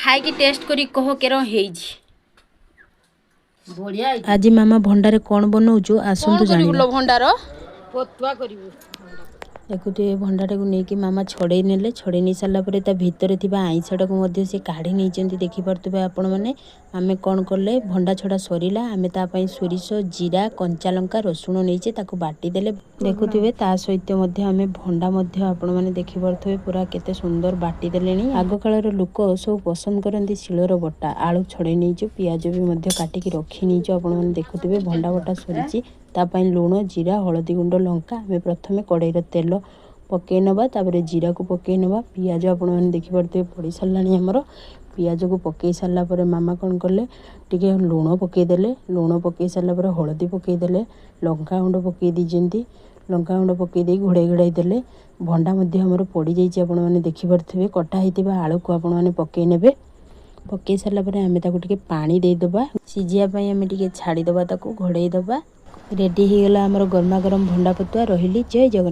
ଖାଇକି ଟେଷ୍ଟ କରି କହ କେର ହେଇଛି। ବଢିଆ ହେଇଛି। ଆଜି ମାମା ଭଣ୍ଡାରେ କ'ଣ ବନଉଛୁ କଣ ଆସନ୍ତୁ କରିବୁ ଜାଣିବା। ଲୋ ଭଣ୍ଡାର? ପତୁଆ କରିବୁ। ଦେଖୁଥିବେ, ଭଣ୍ଡାଟାକୁ ନେଇକି ମାମା ଛଡ଼େଇ ନେଲେ। ଛଡ଼େଇ ନେଇ ସାରିଲା ପରେ ତା ଭିତରେ ଥିବା ଆଇଁଷଟାକୁ ମଧ୍ୟ ସେ କାଢ଼ି ନେଇଛନ୍ତି। ଦେଖିପାରୁଥିବେ ଆପଣମାନେ, ଆମେ କ'ଣ କଲେ। ଭଣ୍ଡା ଛଡ଼ା ସରିଲା। ଆମେ ତା ପାଇଁ ସୋରିଷ, ଜିରା, କଞ୍ଚା ଲଙ୍କା, ରସୁଣ ନେଇଛେ, ତାକୁ ବାଟିଦେଲେ। ଦେଖୁଥିବେ, ତା ସହିତ ମଧ୍ୟ ଆମେ ଭଣ୍ଡା ମଧ୍ୟ ଆପଣମାନେ ଦେଖିପାରୁଥିବେ, ପୁରା କେତେ ସୁନ୍ଦର ବାଟି ଦେଲେଣି। ଆଗକାଳର ଲୋକ ସବୁ ପସନ୍ଦ କରନ୍ତି ଶିଳର ବଟା। ଆଳୁ ଛଡ଼େଇ ନେଇଛୁ, ପିଆଜ ବି ମଧ୍ୟ କାଟିକି ରଖି ନେଇଛୁ। ଆପଣମାନେ ଦେଖୁଥିବେ, ଭଣ୍ଡା ବଟା ସରିଛି। ତା ପାଇଁ ଲୁଣ, ଜିରା, ହଳଦୀ ଗୁଣ୍ଡ, ଲଙ୍କା। ଆମେ ପ୍ରଥମେ କଡ଼େଇର ତେଲ ପକାଇ ନେବା, ତାପରେ ଜିରାକୁ ପକାଇ ନେବା। ପିଆଜ ଆପଣମାନେ ଦେଖିପାରୁଥିବେ, ପଡ଼ି ସାରିଲାଣି ଆମର। ପିଆଜକୁ ପକାଇ ସାରିଲା ପରେ ମାମା କ'ଣ କଲେ? ଟିକେ ଲୁଣ ପକାଇଦେଲେ। ଲୁଣ ପକାଇ ସାରିଲା ପରେ ହଳଦୀ ପକାଇଦେଲେ, ଲଙ୍କା ଗୁଣ୍ଡ ପକାଇ ଦେଇଛନ୍ତି। ଲଙ୍କା ଗୁଣ୍ଡ ପକାଇ ଦେଇ ଘୋଡ଼େଇ ଘୋଡ଼ାଇ ଦେଲେ। ଭଣ୍ଡା ମଧ୍ୟ ଆମର ପଡ଼ିଯାଇଛି, ଆପଣମାନେ ଦେଖିପାରୁଥିବେ। କଟା ହେଇଥିବା ଆଳୁକୁ ଆପଣମାନେ ପକାଇ ନେବେ। ପକାଇ ସାରିଲା ପରେ ଆମେ ତାକୁ ଟିକେ ପାଣି ଦେଇଦେବା। ସିଝିବା ପାଇଁ ଆମେ ଟିକେ ଛାଡ଼ିଦେବା, ତାକୁ ଘୋଡ଼େଇ ଦେବା। ରେଡ଼ି ହେଇଗଲା ଆମର ଗରମା ଗରମ ଭଣ୍ଡା ପତୁଆ। ରହିଲି, ଜୟ ଜଗନ୍ନାଥ।